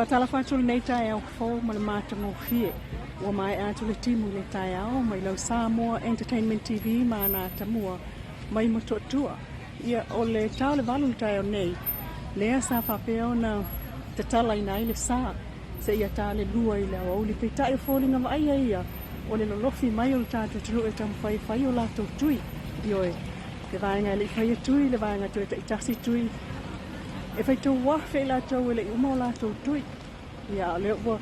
Faatalofa atu lenei taeao fou ma le matagofie. Ua maea atu le timu i le taeao mai lau Samoa Entertainment TV ma ana atamua mai Motootua. Ia, o le ta o le 8 i le taeao nei, lea sa faapea ona tatalaina ai le sa seia ta le 2 i le aoauli. Peitai o foliga vaaia ia o le lolofi mai o le tatou atunuu e taumafai e fai o latou tui. Ioe, le vaega e le i faia tui, le vaega toe taitasi tui. E faitau afe i latou e le i uma o latou tui. Ia, a o lea ua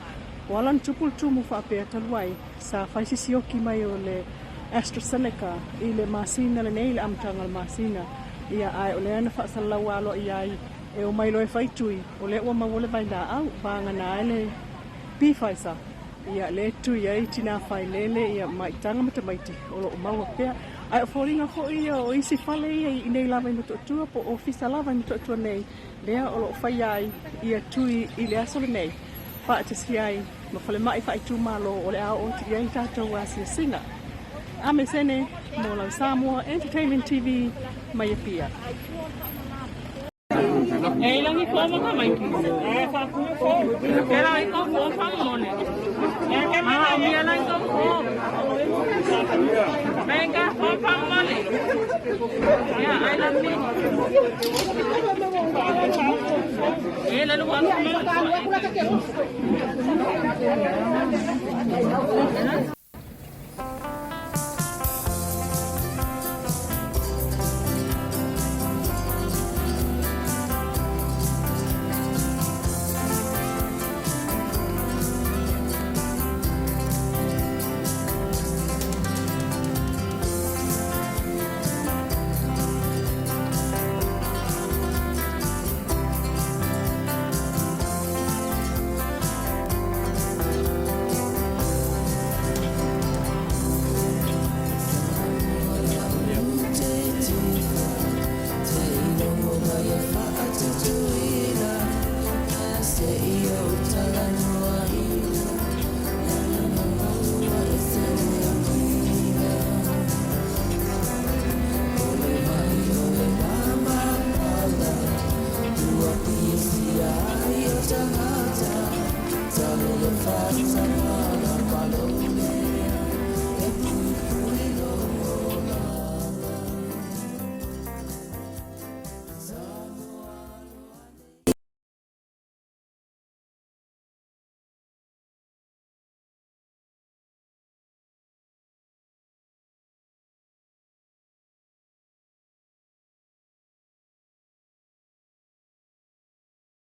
ua ala ona tupu le tumu faapea talu ai, sa fai se sioki mai o le AstraZeneca i le masina lenei, i le amataga o le masina. Ia, ae o lea na faasalalau aloaia ai e omai loa e fai tui, o lea ua maua le vailaau, vagana ai le Pfizer. Ia, lea e tui ai tina failele, ia, maitaga ma tamaiti o lo o maua pea. Ae o foliga foi ia o isi fale ia i inei lava i Motootua po o ofisa lava i Motootua nei, lea o lo o faia ai ia tui i le aso lenei, faatasi ai ma falemai faaitumalo o le a oo atu i ai le tatou asiasiga. Ame Sene mo lau Samoa Entertainment TV mai Apia. E ilangi fo ma ka maiki. E fa ku fo. E la i ko fo fa mo ne. E ke ma ha mi la i ko fo. Venga fo fa mo ne. Ya ai la mi. E la lu wa ku.